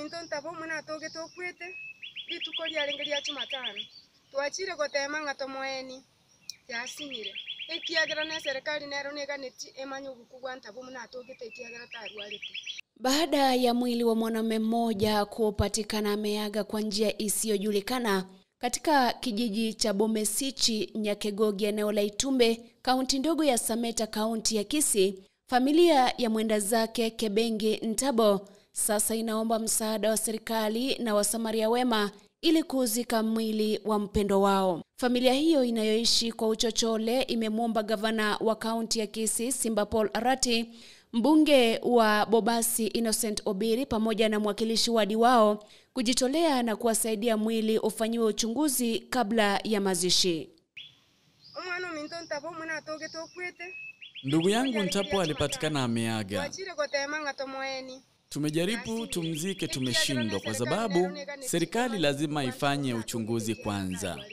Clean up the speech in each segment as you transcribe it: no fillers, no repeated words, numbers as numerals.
Ominto Ntabo muna atoge tokwete rituko riarenge ria Jumatano twachire gotema ng'a tomoeni yasinyire ekiagera na serikali nero neganeti emanye ogokugwa Ntabo muna atogete ekiagera tarwarete. Baada ya mwili wa mwanamume mmoja kupatikana ameaga kwa njia isiyojulikana katika kijiji cha Bomesichi, Nyakegogi, eneo la Itumbe, kaunti ndogo ya Sameta, kaunti ya Kisii, familia ya mwenda zake Kebengi Ntabo sasa inaomba msaada wa serikali na wasamaria wema ili kuzika mwili wa mpendwa wao. Familia hiyo inayoishi kwa uchochole imemwomba gavana wa kaunti ya Kisii Simba Paul Arati, mbunge wa Bobasi Innocent Obiri pamoja na mwakilishi wadi wao kujitolea na kuwasaidia mwili ufanyiwe uchunguzi kabla ya mazishi. Ndugu yangu Ntapo alipatikana ameaga. Tumejaribu tumzike, tumeshindwa kwa sababu serikali lazima ifanye uchunguzi kwanza.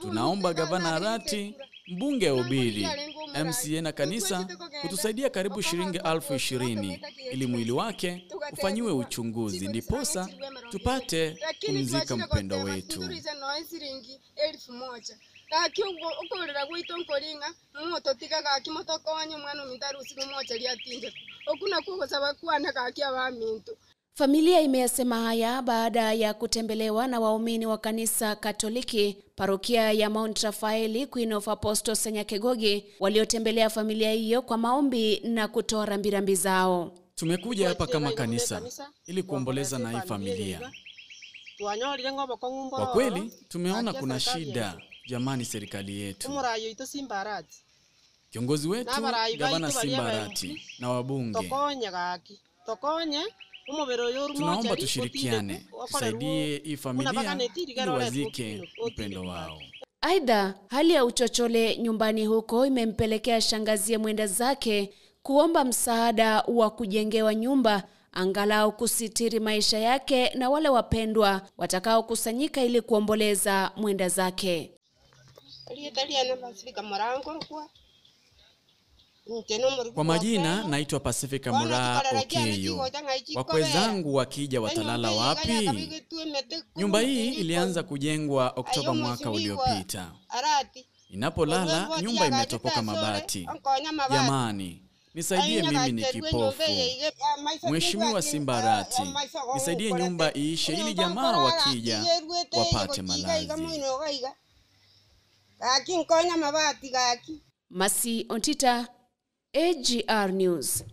Tunaomba gavana Arati, mbunge Obiri, MCA na kanisa kutusaidia karibu shilingi 20,000 ili mwili wake ufanyiwe uchunguzi ndiposa tupate kumzika mpendwa wetu. Familia imeyasema haya baada ya kutembelewa na waumini wa kanisa Katoliki parokia ya Mount Raphael Queen of Apostles Nyakegogi, waliotembelea familia hiyo kwa maombi na kutoa rambirambi zao. Tumekuja hapa kama kanisa ili kuomboleza na hii familia. Kwa kweli tumeona kuna shida jamani, serikali yetu. Kiongozi wetu gavana Simba Arati na wabunge, tunaomba tushirikiane, tusaidie hii familia ili wazike upendo wao. Aidha, hali ya uchochole nyumbani huko imempelekea shangazie mwenda zake kuomba msaada wa kujengewa nyumba angalau kusitiri maisha yake na wale wapendwa watakao kusanyika ili kuomboleza mwenda zake. Kwa majina naitwa Pacifica Mura Okeyo. Wakwe zangu wakija watalala wapi? Nyumba hii ilianza kujengwa Oktoba mwaka uliopita. Inapolala nyumba imetopoka mabati. Jamani, nisaidie mimi ni kipofu. Mheshimiwa Simba Arati, nisaidie nyumba iishe ili jamaa wakija wapate malazi. Masi Ontita, AGR News.